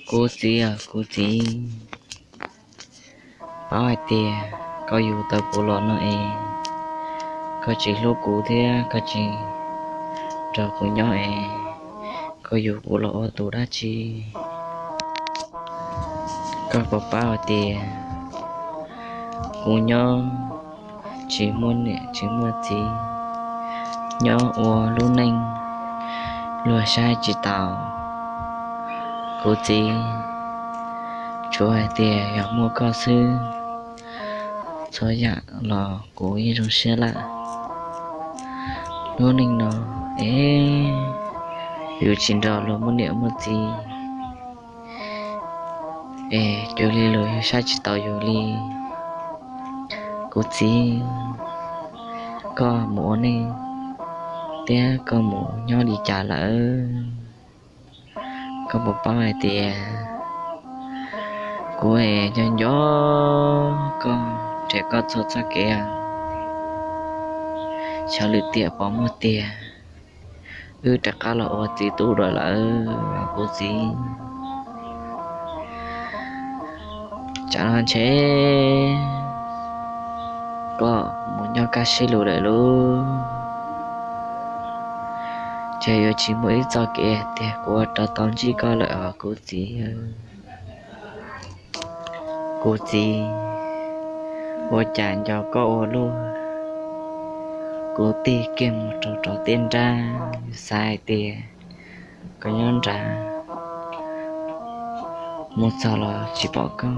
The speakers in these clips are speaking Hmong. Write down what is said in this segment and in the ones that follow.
Kuv txiv, kuv txiv, paub hais tias koj yug tau kuv los no es koj tsis hlub kuv thiab koj tsis nrog kuv nyob es koj yug kuv los ua tus dab tsi? Koj puas paub hais tias kuv nyob tsis muaj niam tsis muaj txiv, nyob ua lub neej luag saib tsis taus. Kuv txiv, tsuav hais tias yog muaj koj xwb, txhua yam los kuv yeej zoo siab lawm. Lub neej no es yus tsis nrog luag muaj niam muaj txiv es cuag li luag yeej saib tsis taus yus li. Kuv txiv, koj mus ua neej thiab koj mus nyob li cas lawm? Koj puas paub hais tias kuv es nco nco koj, nrhiav koj txhua txoj kev, xyov lwm tiam puas muaj tiag, wb rov qab los ua txiv tub dua lawm kuv txiv. Tsam no ntshe koj mus nyob kaj siab lug lawm lauj. Ces yuav tsis muaj ib txoj kev tiag kuv ua rov tau ntsib koj lawm os kuv txiv. Kuv txiv, ua cas nco koj ua luaj, kuv tig kiag mus rau rov tej nrab, xav hais tias koj nyob nrad, mus txog los tsis pom koj.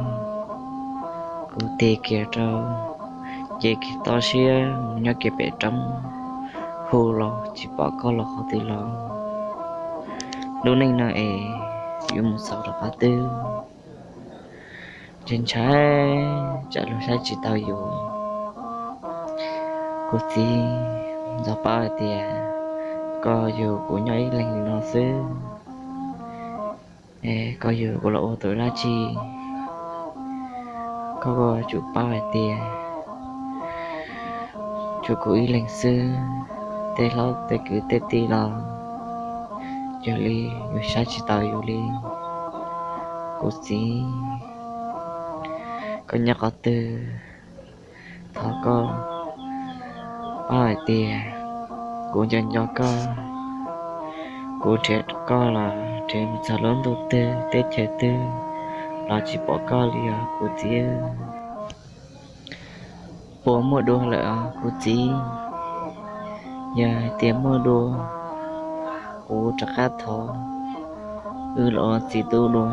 Kuv tig kiag rau, ces kiag toj siab mus nyob kiag pem roob, hu los tsis pom koj los qhov twg los. Lub neej no es yuav mus xaus rau qhov twg? Ntshai ntshai tsam luag saib tsis taus yus. Kuv txiv, ntxov paub hais tias koj yug kuv nyob ib leeg li no xwb, es koj yug kuv los ua tus dab tsi? Koj yuav tsum paub hais tias tshuav kuv ib leeg xwb, tej hlob tej kwv tej tij los cuag li yuav saib tsis taus yus li. Kuv txiv, koj nyob qhov twg, thov koj paub hais tias kuv nco nco koj. Kuv nrhiav koj los nrhiav mus txog lub ntuj twg teb chaws twg los tsis pom koj li os kuv txiv. Puas muaj dua lawm os kuv txiv? Yog hais tias muaj dua, kuv rov qab thov wb los ua txiv tub dua.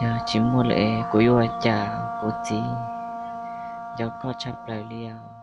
Yog tsis muaj lawm kuv yuav ua cas kuv txiv? Nco koj tshaj plaws li os.